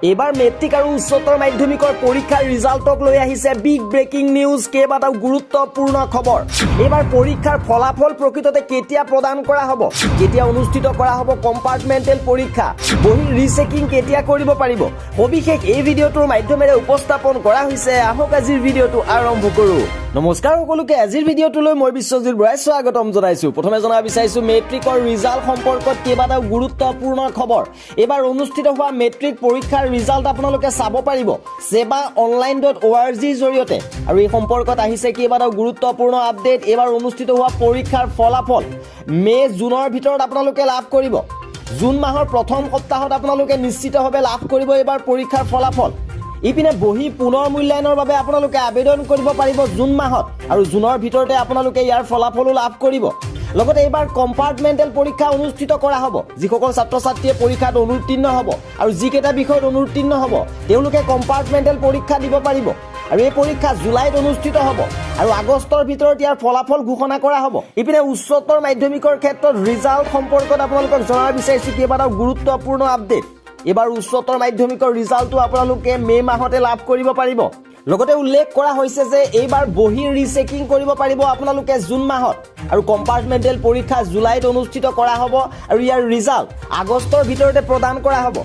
এইবাৰ মেট্ৰিক আৰু উচ্চতৰ মাধ্যমিকৰ পৰীক্ষাৰ ৰিজাল্টক লৈ আহিছে বিগ ব্ৰেকিং নিউজ। কেইবাটাও গুৰুত্বপূৰ্ণ খবৰ। এইবাৰ পৰীক্ষাৰ ফলাফল প্ৰকৃততে কেতিয়া প্ৰদান কৰা হ'ব, কেতিয়া অনুষ্ঠিত কৰা হ'ব কম্পাৰ্টমেণ্টেল পৰীক্ষা, বহীৰ ৰিচেকিং কেতিয়া কৰিব পাৰিব, সবিশেষ এই ভিডিঅ'টোৰ মাধ্যমেৰে উপস্থাপন কৰা হৈছে। আহক, আজিৰ ভিডিঅ'টো আৰম্ভ কৰোঁ। নমস্কাৰ সকলোকে, আজিৰ ভিডিঅ'টোলৈ মই বিশ্বজিৎ বৰাই স্বাগতম জনাইছো। প্ৰথমে জনাব বিচাৰিছো মেট্ৰিকৰ ৰিজাল্ট সম্পৰ্কত কেইবাটাও গুৰুত্বপূৰ্ণ খবৰ। এইবাৰ অনুষ্ঠিত হোৱা মেট্ৰিক পৰীক্ষাৰ ৰিজাল্ট আপোনালোকে চাব পাৰিব ছেবা অনলাইন ডট অ' আৰ জিৰ জৰিয়তে। আৰু এই সম্পৰ্কত আহিছে কেইবাটাও গুৰুত্বপূৰ্ণ আপডেট। এইবাৰ অনুষ্ঠিত হোৱা পৰীক্ষাৰ ফলাফল মে' জুনৰ ভিতৰত আপোনালোকে লাভ কৰিব। জুন মাহৰ প্ৰথম সপ্তাহত আপোনালোকে নিশ্চিতভাৱে লাভ কৰিব এইবাৰ পৰীক্ষাৰ ফলাফল। ইপিনে বহী পুনৰ মূল্যায়নৰ বাবে আপোনালোকে আবেদন কৰিব পাৰিব জুন মাহত আৰু জুনৰ ভিতৰতে আপোনালোকে ইয়াৰ ফলাফলো লাভ কৰিব। লগতে এইবাৰ কম্পাৰ্টমেণ্টেল পৰীক্ষা অনুষ্ঠিত কৰা হ'ব। যিসকল ছাত্ৰ ছাত্ৰীয়ে পৰীক্ষাত অনুত্তীৰ্ণ হ'ব আৰু যিকেইটা বিষয়ত অনুত্তীৰ্ণ হ'ব, তেওঁলোকে কম্পাৰ্টমেণ্টেল পৰীক্ষা দিব পাৰিব আৰু এই পৰীক্ষা জুলাইত অনুষ্ঠিত হ'ব আৰু আগষ্টৰ ভিতৰত ইয়াৰ ফলাফল ঘোষণা কৰা হ'ব। ইপিনে উচ্চতৰ মাধ্যমিকৰ ক্ষেত্ৰত ৰিজাল্ট সম্পৰ্কত আপোনালোকক জনাব বিচাৰিছোঁ কেইবাটাও গুৰুত্বপূৰ্ণ আপডেট। এইবাৰ উচ্চতৰ মাধ্যমিকৰ ৰিজাল্টটো আপোনালোকে মে' মাহতে লাভ কৰিব পাৰিব। লগতে উল্লেখ কৰা হৈছে যে এইবাৰ বহী ৰিচেকিং কৰিব পাৰিব আপোনালোকে জুন মাহত আৰু কম্পাৰ্টমেণ্টেল পৰীক্ষা জুলাইত অনুষ্ঠিত কৰা হ'ব আৰু ইয়াৰ ৰিজাল্ট আগষ্টৰ ভিতৰতে প্ৰদান কৰা হ'ব।